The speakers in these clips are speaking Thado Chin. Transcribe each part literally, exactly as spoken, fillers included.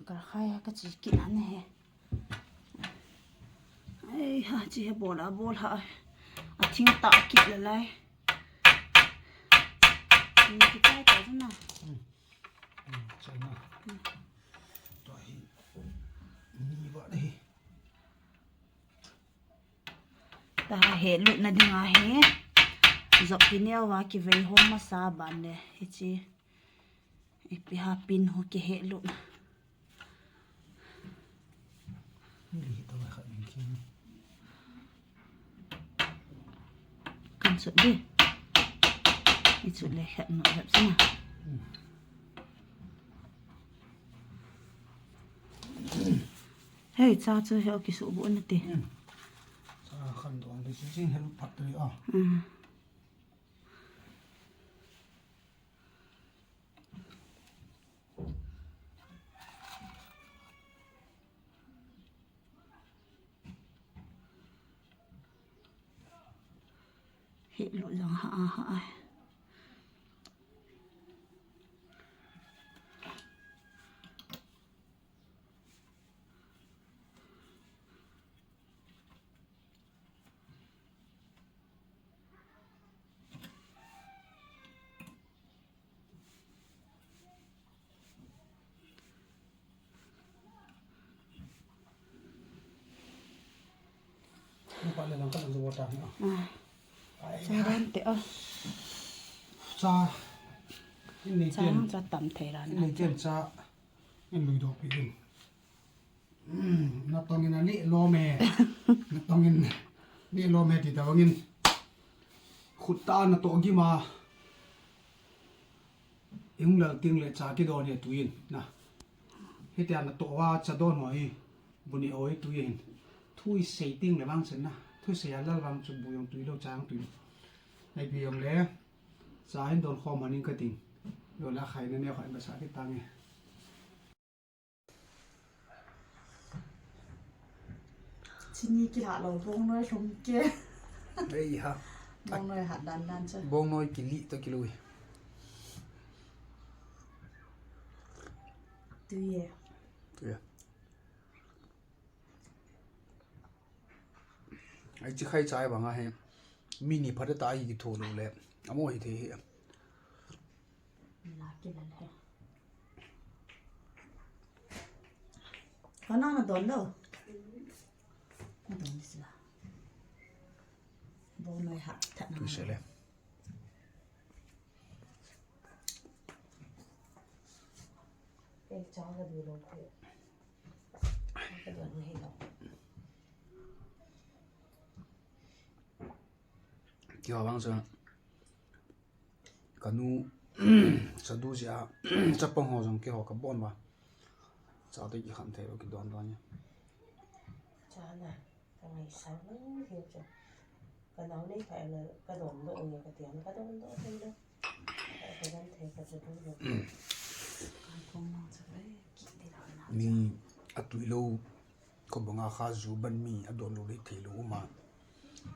Kal khai a ka chi kit na ne he. Ai ha, chi he bol a bol ha. A thing ta kit la lai. Ni ki tai ta na. Hmm. Hmm, chana. Hmm. To hi. Ni ba de. Ta he lut na ding a he. Jop ki neo wa ki vei hom ma sa ban le. Hi chi. Ipi ha pin ho kihe lut. Kan sut di. I sut le khat no lap sina. Hei, cha chu he o kisu bu na ti. Cha khan dong di sing sing he lut phat ri a. He lo jang ha a ha a. Nupa le lang ka lang zuwa ta ni a. Ah. Ai. Cha ran te a. Cha. In nei cha ten. Cha tam thei ran. In nei ten cha. In lui dok pi in. Hmm, na tong in a le lo me. Na tong in le lo me ti ta bang in. Khut ta na to gi ma. Ing lal ting le cha kidon hi tuin na. Hitia na to wa cha don ho hi. Bu ni oi tuin. Thui sei ting le vang chen na. Thui sei a lal vang chu bu jong tui lo cha jong tui. Nei bi jong le. Cha hin don khom hanin ka ting. Yo la khai na ne khai ba sa ki tang e. Chini kila lo bong noi lhum ke. Ei ha. Bong noi hat dan dan cha. Bong noi kili to kilui. Tui e. Tui e. Ai chi khai chai banga he. Mi ni phat ta hi ki tho lo le. Amo hi the hi. La ki la le. Kana na don lo. Na don dis la. Bong noi hat tha na. Tui se le. Ei cha ka du lo ke. Ka don ni he lo. Kiho vang chu ka nu cha du jia chapang ho jong kiho ka bon va. Cha te ki kham thei lo ki don don ya. Cha na ka ngai sa lo hi cha. Ka nau nei pha na ka don do nge ka tiang ka don do thei lo. Ka don thei ka cha du lo. Ka kong nau cha le ki ti lo na. Mi a tui lo. Ko banga kha ju ban mi a don lo le thei lo ma.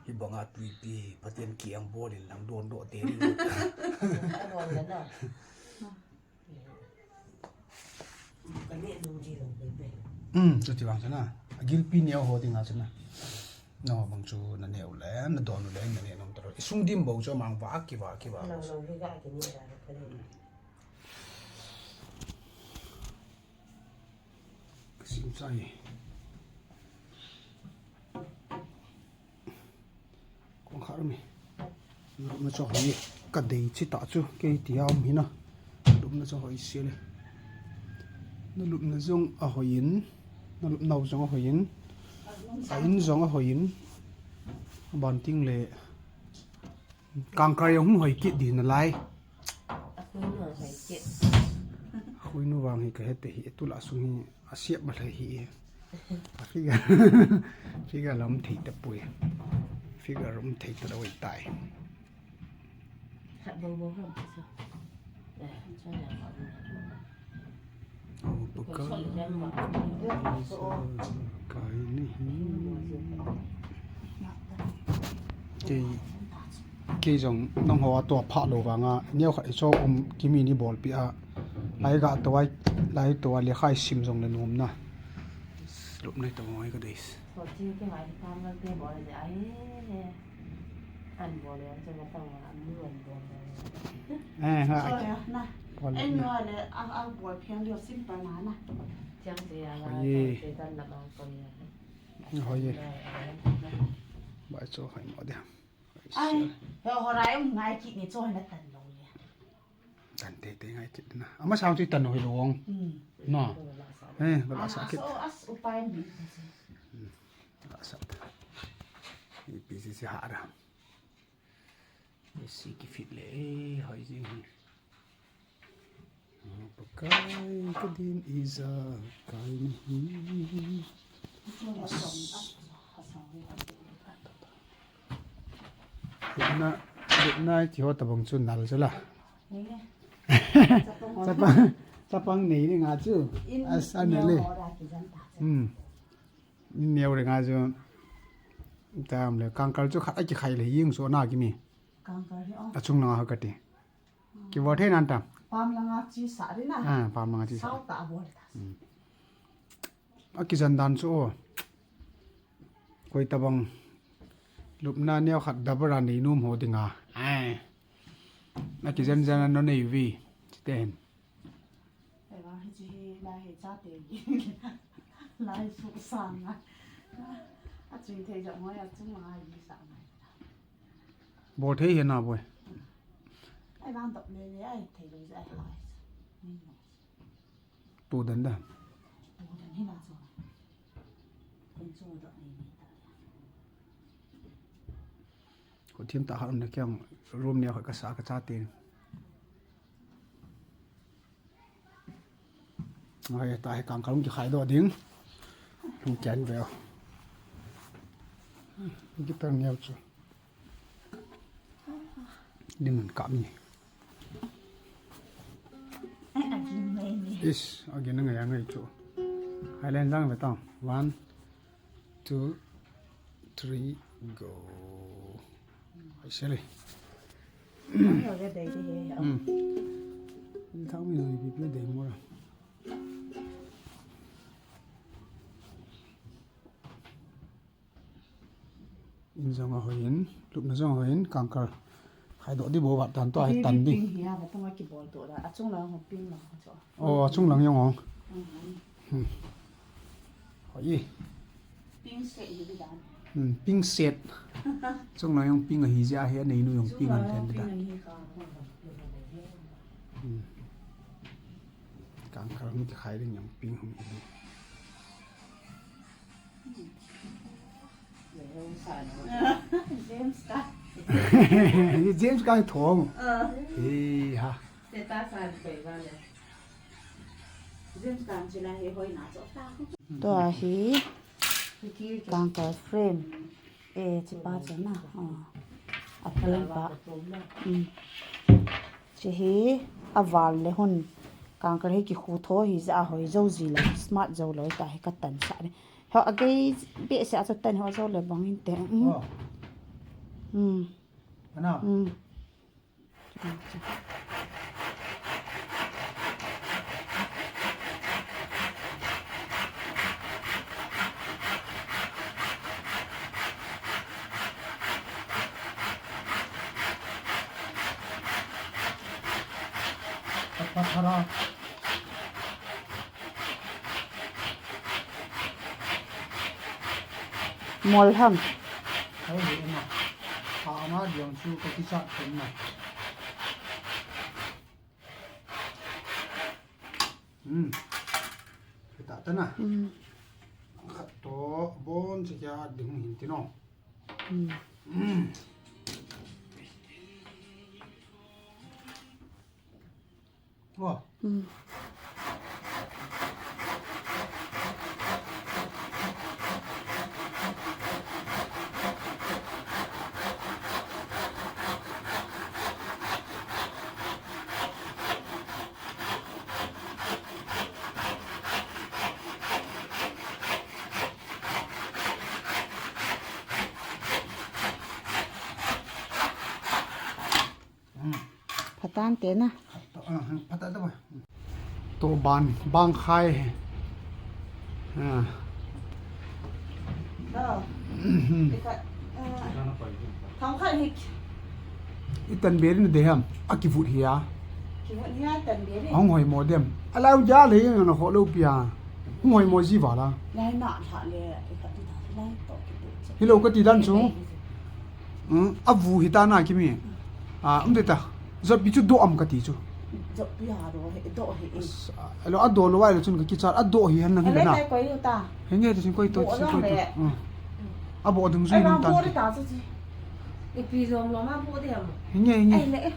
Hi banga tui pi Pathen kiang bol in lang don do te ni. A don le na. Ka ne nu ji lo pe pe. Um, chu ti bang chana. A gil pi neo ho ding a chana. No bang chu na neo le, na don le, na ne nom ta lo. I sung dim bo chu mang va ki va ki va. Lo lo hi ga ki ne da ka ne. Ka sim chai. Kong kha rumi. Na lupna chu hoi ka dei chi ta chu kei ti a um hi na. Na lupna chu hoi se le. Na lupna jong a hoi in. Na lupna jong a hoi in. A in jong a hoi in. Ban ting le. Kangkai hung hoi kit di na lai. A khui nu hoi kit. A khui nu vang hi ka hete hi, tu la sung hi a siap ma lai hi. A figure, figure lam thei ta pui. Figure lam thei ta dawai tai. Hat bo bo ham sa. Eh, sa ya ma. Upakai, upakai nahi. Kei, kei jong nangho a tua pha lo vanga, neo khat i cho um kimi ni bolpi a, Lai ga to ai, lai to a lekha i sim jong le nom na. Lupna i to ai ka deis. Ko chi ke ngai tam ngal te bol le ai. An bol le an che na tang an nu an bol le. Eh, nga. Sorry, ah, na. Bol le. Ai nu le a, a bol phiang lio simple na na. Chiang che ya la, Oi. Te dan la bang ko ya. Hoi ye. Bai cho hai mo dia. Ai, he ho rai um ngai kit ni cho na tan lo le. Tan te te ngai kit na. Ama sang chu tan hoi lo ong. Hmm. No. Eh, bala sa kit. As upai mi. Hmm. Bala sa. Ipi si si ha ra. Isi ki fit le, eh, hoi jing hi. Pakai ka din ijakai nahi. Lupna, lupna ti ho tabang chu nal chu la. Chapang, chapang nei ni nga chu. Asa nale. Hmm. Min neo le nga chu. Tam le kangkal chu khat a kikhai le ying so na kimi. Kangkal hi o. Achung langa ha kati. Kibol thei nan tam. Pam langa chi sa ri na. Ah, pam langa chi sa. Sao ta bol ta. Hmm. Akijan dan chu o. Koi tabang. Lupna neo khat dabara nei nom ho dinga. Ai. Akijan jan no nei vi. Chiten. Ei vang hiche hi lai hi chate hi. Lai su sang a. A ching thei jong hoi a chung a hi sa mai. Bol thei hi na boi. Ei vang dop le le ai thei lo ja ai. Ni no. Tu dan da. Tu dan hi na chu. Kun chu dop ni ni ta. Ko thim ta ha um na kyang room ni a ka sa ka chate. Ngai ta hi kangkal hung kikhai doh ding. Hung kian veu. Guitar neo chu. Ding an kap ni. Is, again ngai ngai chu. Highland jang ve tang. One, two, three, go. Ai, sele. Ang yo de de de. Hmm. Ni thang mi ni pi pi de mo la. In jong a hoi in, lupna jong a hoi in, kangkal. Khai doh di bo vat tan to ai tan di. Ping hi a, ba tung a kibol to da. A chung lang ho ping lang ho cho. Oh, a chung lang jong ho. Hmm. Hmm. Hoi. Ping set hi di dan. Hmm, ping set. Chung lang jong ping a hi ja hi a nei nu jong ping an ten da. Chung lang ping a hi ka. Hmm. Kangkal hung kikhai ding jong ping hung hi. James ka. James ka thong. Ah. Hi ha. Status a koi ba le. James ka chila hi hoi na cho ta. To a hi. Kangkal frame. Eh, chi pa chu na. Ah. A frame pa. Hmm. Chi hi a val le hun. Kangkal hi kikhu tho hi ja a hoi jo ji le. Smart jo lo ta hi ka tan sa le. Ho, a gei behseh a chu tan ho jo le bang in te. Hmm. Oh. Hmm. Ana. Hmm. Pathara. Mol ham. Hei, hei, ama. A, ama diang chu ka kichat thei na. Hmm. Kita ta na. Hmm. Khat to bon che kya ding hin ti no. Hmm. Hmm. Wow. Hmm. Phatan te na. Phatan te boy. To ban, bang khai. Ha. Oh. Ikhat, ah, thang khat hi. Itan berin de ham. Akivut hi a. Kivut hi a tan berin. Hung hoi mo dem. Alau ja le na kho lo pia. Hung hoi mo ji vala. Lai na tha le. Ikhat tu tha lai to ki tu. Hilo kati dan chu. Hmm, avu hita na kimi. Ah, um de ta. Jotpi chu do am kati chu. Jotpi ha do he, do he. Alo ado lo ai lo chun ka kichar ado hi han nang hi na. Koi ta. Henge de sin koi to, sin koi to. Hmm. Abo dum ju nam ta. Ipi lom lom a bo de am. Henge, henge. Ai le.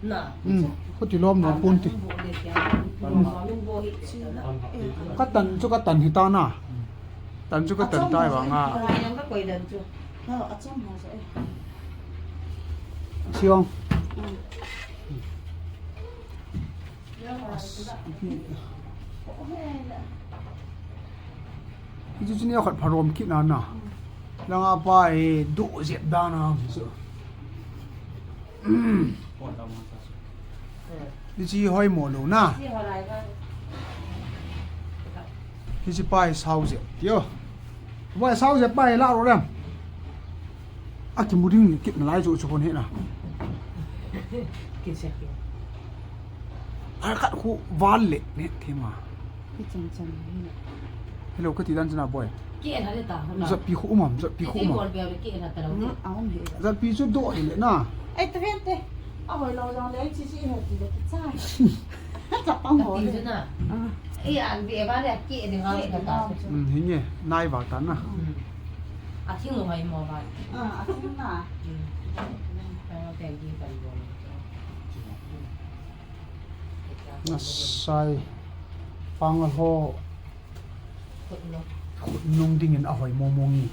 Na. Hmm. Ko ti lom no pun ti. Bo de kya. Lom lom bo hi. Ka tan chu ka tan hita na. Tan chu ka tan tai vang a. Ngai nang ka koi dan chu. Ha, achom ho sa e. Chiong. Hichu chu ni khat pharom kit na na. Langa pa e do jep dan a chu. Hichi hoi mo lo na. Hichi pai sao je tio. Pai sao je pai la ro lem. Aki mu ding kit na lai chu chu pon he na. Kin se. Ar kat khu val le ne thima. Ki chan chan ni. Hello, kati dan chana boy. Ki en hale ta. Jat pi khu umam, jat pi khu umam. Bol be ki en ta lo. Aum he. Jat pi chu do he le na. Ai ta ven te. A hoi lo jong le chi chi he ti le ki cha. Cha pang ho le. Ti na. Ai an be ba le ki en ha ta. Hmm, hinge. Nai va ta na. A thing lo hoi mo ba. A thing na. Ka te gi kan bol. Nasai pang a ho khut nung dingin a hoi momo ngi.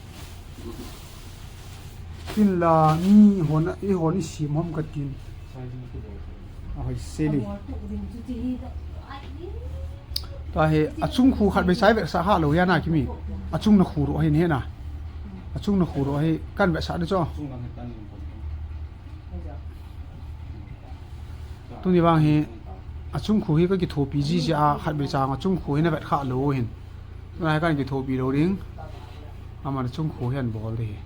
Tin la mi hon, i hon i sim hom ka tin. A hoi seli. Ta he a chung khu khat be sai ve sa ha lo ya na kimi. A chung na khu ro hin he na. A chung na khu ro hi kan ve sa de cho. Tuni vang hi, a chung khu hi ka kithopi ji ji a, khat be chang a chung khu hi na vet kha lo hin. Tuna hi kan kithopi lo ding. Aman a chung khu hi an bol de hi.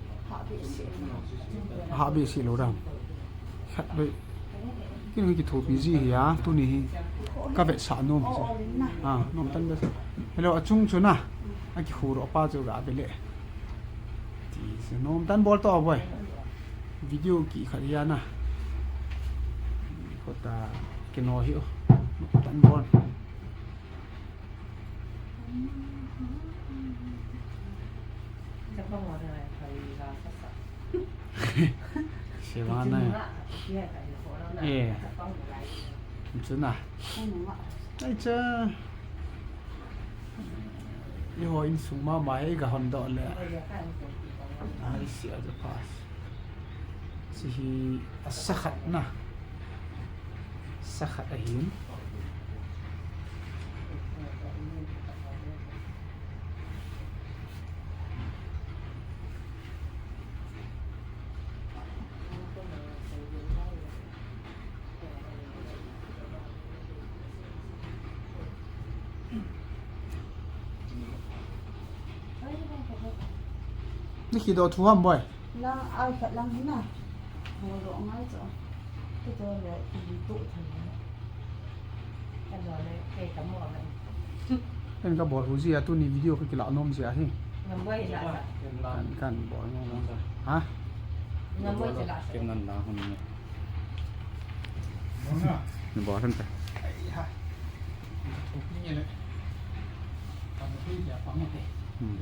Ha be si lo dam. Khat be. Kin ka kithopi ji hi a, tuni hi ka vet sa nom chu. A, nom tan be. Hello, a chung chu na. A kikhu ro pa chu ga be le. Ti se nom tan bol to boy. Video ki khat ya na. Ko ta kino hi o. Nom tan bol. Sewa na. Eh. Chu na. Ai cha. Iho insung mama hi ga hon doh le. Ai si a pass. Chi hi a sakhat na. Sakhat ahin. Ni khi do thu ham boy. Lang ai khat lang hina. Ho lo ngai cho. Ke to le ti tu thang. Ka lo le ke ka mo le. Ken ka bol hu ji a tuni video ka kila nom ji a hi. Ngam boy la. Kan, kan bol nom nom. Ha? Ngam boy la. Ken nan la hun ni. Ni bol han ta. Ai ha. Ko pi ni le. Ka mo pi ya pa mo te. Hmm.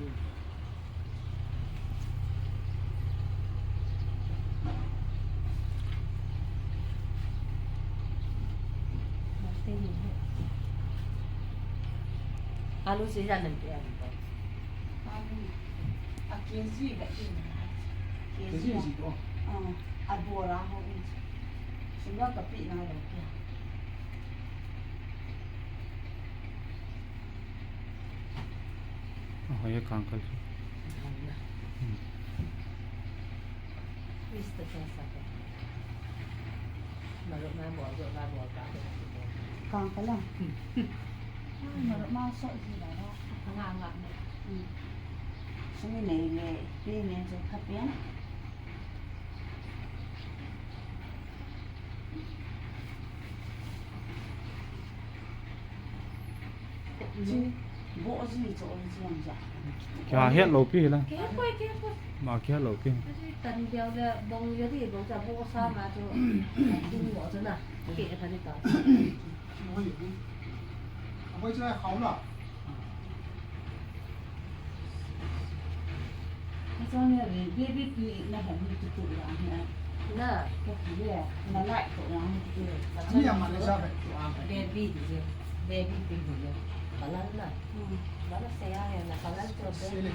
Alu sija nan pe alu. Alu. A K G ka in. K G ji ko. Ah, a bora ho in. Sumba ka pi na lo. Ahoi, kangkal. Hmm. Kangkal a. Hmm. Maruk ma so ji la la. Nga nga. Sumi nei le, pe ne chu kha pe. Chi, bo ji chu oi ji ang ja. Kya het lo pi la. Kya koi, kya koi. Ma kya lo pi. Tan biao le bong yo di bong cha bo sa ma chu. Ding mo chu na. Ke pha ni ta. Oi, oi, chu khau la. Achang ya re, baby pi na ha ni tu tu la ni a. Na. Ka pi le, na lai ko ya ni tu tu. Ani ama le sa be tu a. Baby di je, baby pi di je. Kalan na. Hmm. Bala se ya ya na kalan to be. Sele.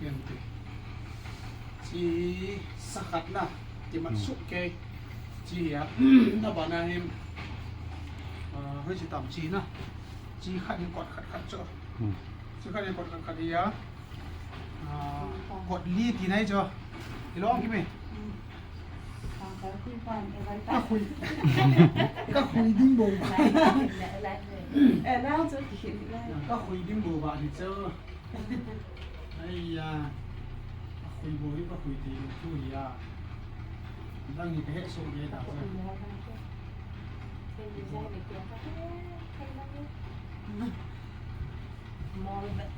Ente. Chi sa khat na, ti mat Hmm. suk ke. Chi ya, na bana hin. Ah, hoi chi tam chi na. Chi khat hin kot khat khat chu. Hmm. Chi khat hin kot khat khat ya. Ah, kot li ti nai chu. Ilong ki me. Ka khui, ka khui ding bou ba. Eh, nang chu ki hin lai. Ka khui ding bou ba ni chu. Ai ya. Ka khui bou hi ka khui ti lu thu ya. Dang ni ka he so ge ta chu. Mol bet.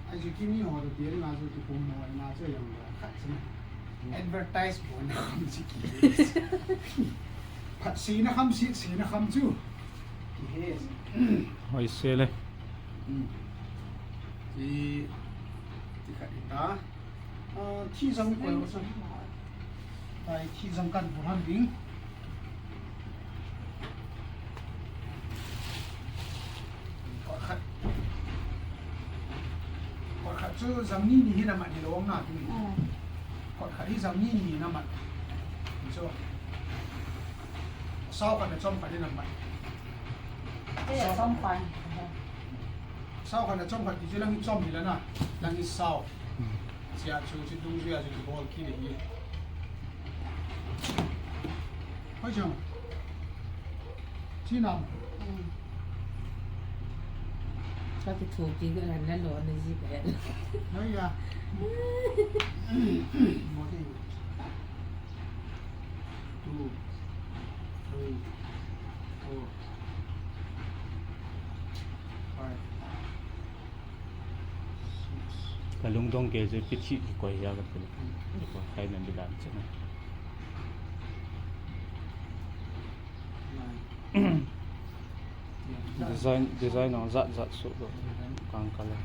Ahi chu kimi ho to ti nga chu tu kum mo nga chu yang ba khat chu. Advertise bol na kham chi ki. Phat si na kham si, si na kham chu. Ki he. Hoi se le. Hmm. Ti, ti khat ta. Ah, thi jang koi lo sa. Ai, thi jang kan bu han ding. Kot khat. Kot khat chu jang ni ni hi na mat ni lo na tu. Hmm. Kot khat hi jang ni ni na mat. Chu. Sao khat na chom khat ni na mat. Te chom khat. Sao khat na chom khat ti chu lang hi chom hi la na. Lang hi sao. Hmm. Chia chu, chu dungjui a chu kibol kit le hi. Hoi chang. Chi nam. Hmm. Ka kithopi ka la la lo na ji ka. Hoi ya. Mo te. Two, three, four, five. Ka lungdong kei chu pithi kikoi hia ka ti. Kikoi khai na di dan chu na. Design, design ang jat jat su do. Kang kala.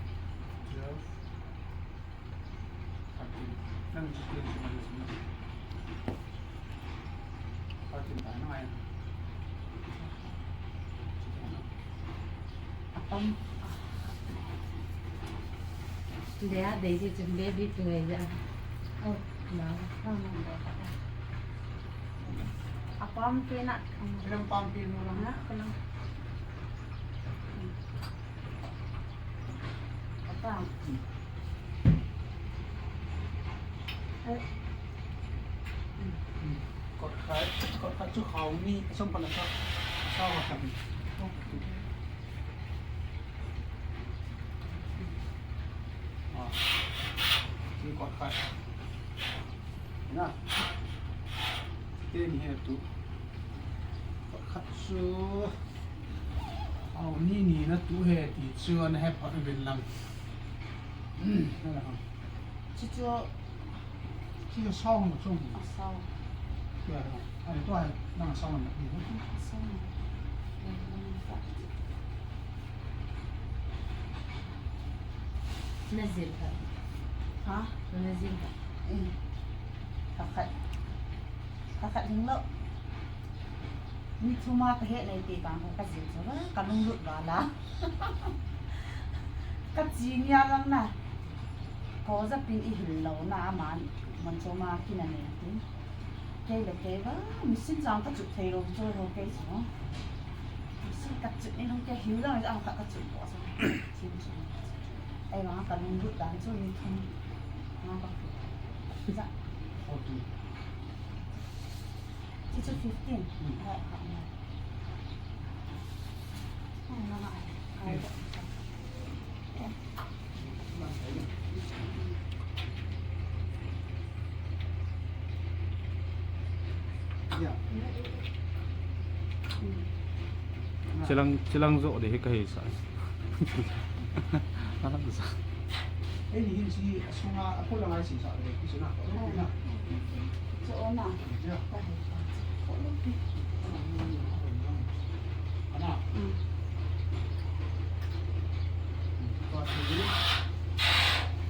Apam. Dia, dia je jumbe bi tu hai ja. Oh, na, na, na, na. Apam pe na. Ram pam pe no ram na, kalam. Kot khat, kot khat chu khao ni, som pala khat, sao khat. Ah, ni kot khat. Na. Te ni he tu. Kot khat chu. Au, ni ni na tu he ti chu na he phat uvin lang. Hmm, na la. Chi chu, chi chu sao hung chung. A sao. Ya, ya. Ani to hai, nang sao na ni. A sao na. Na jil kha. Ha? Na jil kha. Eh. Kha khat. Kha khat hing lo. Ni thum a ka he nei te kang ka jil chu la, ka lunglut val a. Ka chi nia lang na. Ko ja pin i hil lo na a man, man chom a kin a nei tin. Kei le kei va, machine chang ka chut thei lo, choi ho kei chu. Machine ka chut ni hung kei hil lang, ang kha ka chut bo chu. Chin chu. Ei vang ka lunglut dan chu ni thum. Nga ka Forty. It's a fifteen. Hmm. Chilang, chilang jo de he ka he sa. Ei, ni hin si asunga, apo lang ai si sa de, ki suna, ko na. So, ona. Ya. Ana. Mm.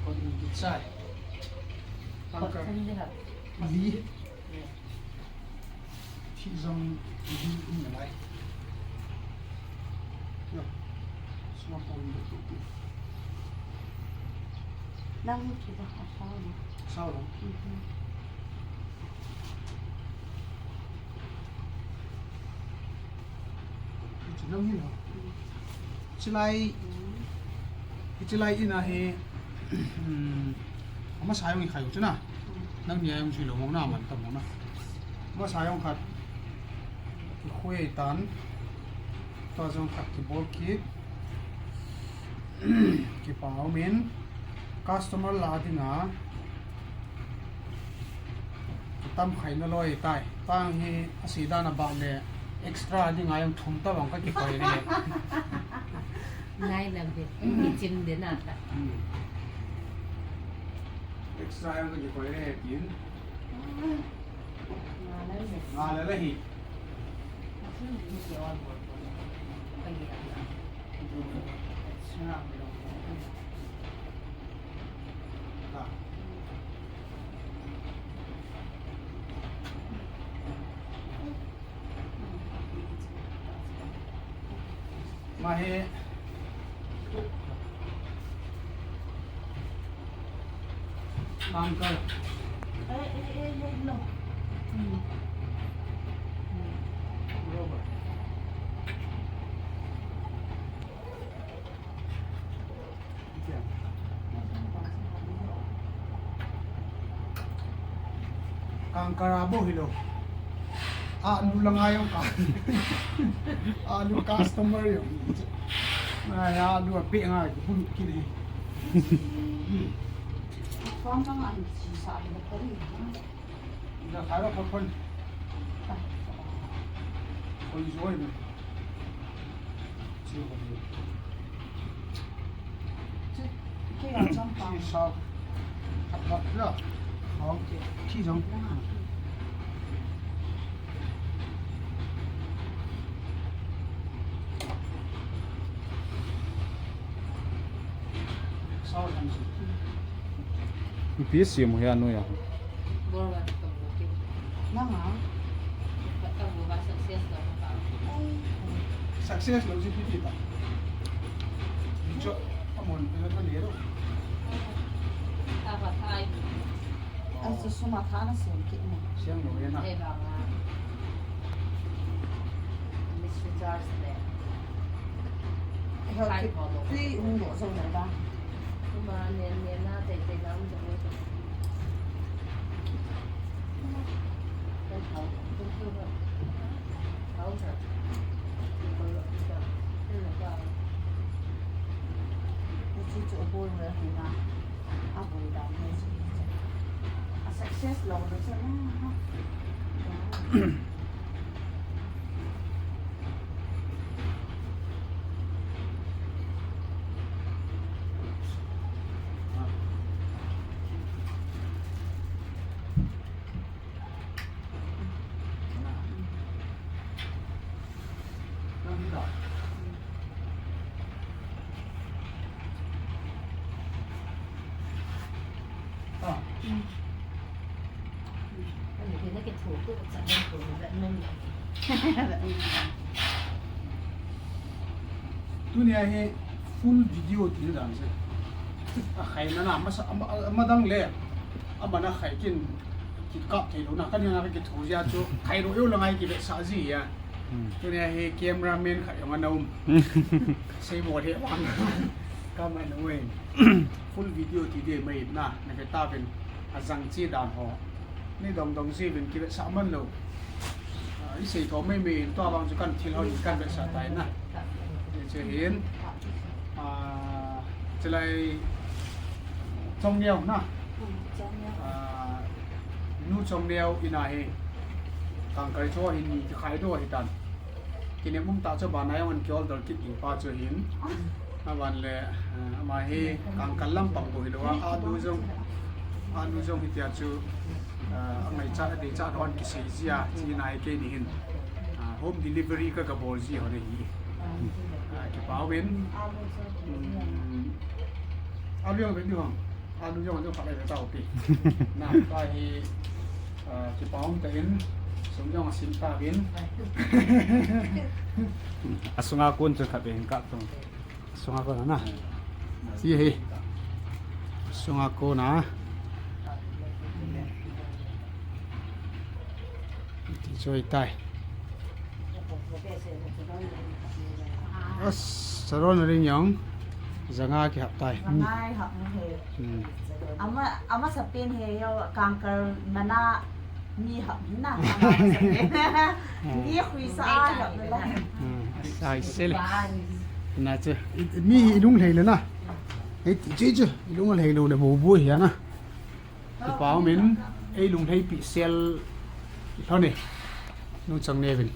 Ko ni ki sai. Pangkar. Li. Thi jong hi um nalai. Yo. Suma po ni tu tu. Nang hi ki ba ka sao na. Sao lo. Mhm. Hichi lang hi lo. Mm. Chilai, hichi lai in a hi, um, amasa jong i khai u chu na. Mm. Nang ni a jong chu lo mong na man ta mong na. Amasa jong khat kikhoi tan. Tua jong khat kibol kit. Kipa um in. Customer la dinga. Tam khai na loi tai. Tang hi a si dan a ba le extra ding a jong thum ta bang ka kikhoi le. Ngai lam hi. Kichim de na ta. Hmm. Extra jong ka kikhoi le tin. Nga le le. Nga le le hi. Mahe. Bangkal. Eh, eh, eh, eh, no. Hmm. Bangkal. Kangkara bo hilo. Alu lang ayo ka. Alu customer yo. Ay, alu api nga, bulu kini. Kung lang ang sisa, ano pa rin, ha? Ina, kaya pa pun. Kung isu, eh. Sino ko dito? Kaya, saan pa? Si South. At bakla. Okay. Si South. Ipi simu ya nu ya. Nanga. Success lo si piti ta. Cho amon pe ta lero. Asu suma thana sem kit na. Siang lo ya na. Mister Charles le. Hai ko lo. Tui hung lo jong le da. Kuma nen nen na te te na um jong le. Hau sa. Ko lo ta. Ni ko lo ta. Ni si chu bol le na. A bol da ni si. A success lo lo sa na. Tunia hi full video ti dan se. A khai na na masa ama, ama dang le. Ama na khai kin kikap thei lo na kan na kithu jia chu khai lo yo la ngai ki be sa ji ya. Hmm. Tunia hi cameraman khai ma na um. Sei mo he wang. Ka ma na wen. Full video ti de mai na na ke ta ben. Ajang chi dan ho. Nei dong dong jiuvin kivetsah man lou. Ah, isei tho mai mai in tua vang chu kan thil ho in kan vetsah tai na. Hichu hin. Ah, chulai Chongneo na. Ah, Nu Chongneo in ahi. Kangkal chu hin ni kikhai doh ahi tan. Kinem um tah chu bana jong an ki order kit ding pa chu hin. Aban le, eh, ama hi Kangkal lampang bou hilou a, anu jong, anu jong hitia chu, eh, angaichat, adeichat hon kisei jia, chi nai kei ni hin. Ah, home delivery ka, kabol ji hon ahi. Ah, kipa uvin. Um, alu jong ve ni hon. Alu jong jong phat le tao pi. Na, pa hi, ah, kipa um tah in, sum jong asim tauvin. Asunga kon chu khat ve hin kap tong. Asunga kon na. Chi hi. Asunga kon na. Ti choi tai. As, saron ring jong. Janga kihap tai. Janga hap he. Hmm. Ama, ama sapen he yo kangkal mana mi hap na. Ama sapen. Mi khui sa hap na. Hmm. Sai sel. Na chu. Mi hi lunglhai le na. Hei ti chu chu. Lunglhai lou le bu bu hi na. Kipa um in, ei lunglhai pi sel lhon e. Nu Chongneo vin.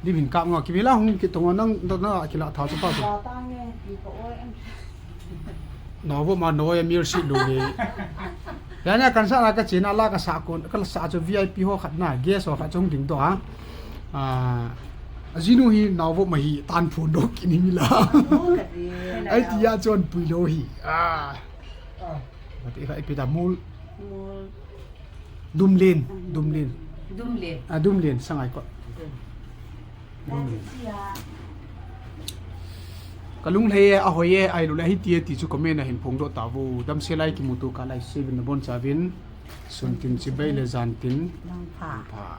Dim hin kap ngo, kivela hung kitong nang, nang, nang, kila tha chu pa chu. Nao vo ma noi a mir si lu ni. Ya na kan sa la ka china la ka sa kon, ka sa chu V I P ho khat na, guest ho khat chung ding to ha. Ah, ajinu hi nao vo ma hi tan phun do kini mi la. Ai ti ya chon pui lo hi. Ah. Ati kha ipi ta mul. Mul. Dumlen, Dumlen. Dumlen. Ah, Dumlen, Sangaikot. Dumlen. Ka lunglhai e, ahoi e, ahilou le hiti e ti chu comment a hin phongdoh tauvo. Damsel a i kimuto kah lai seven na boncha vin. Sun tin chibai le jan tin. Mangpha. Mangpha.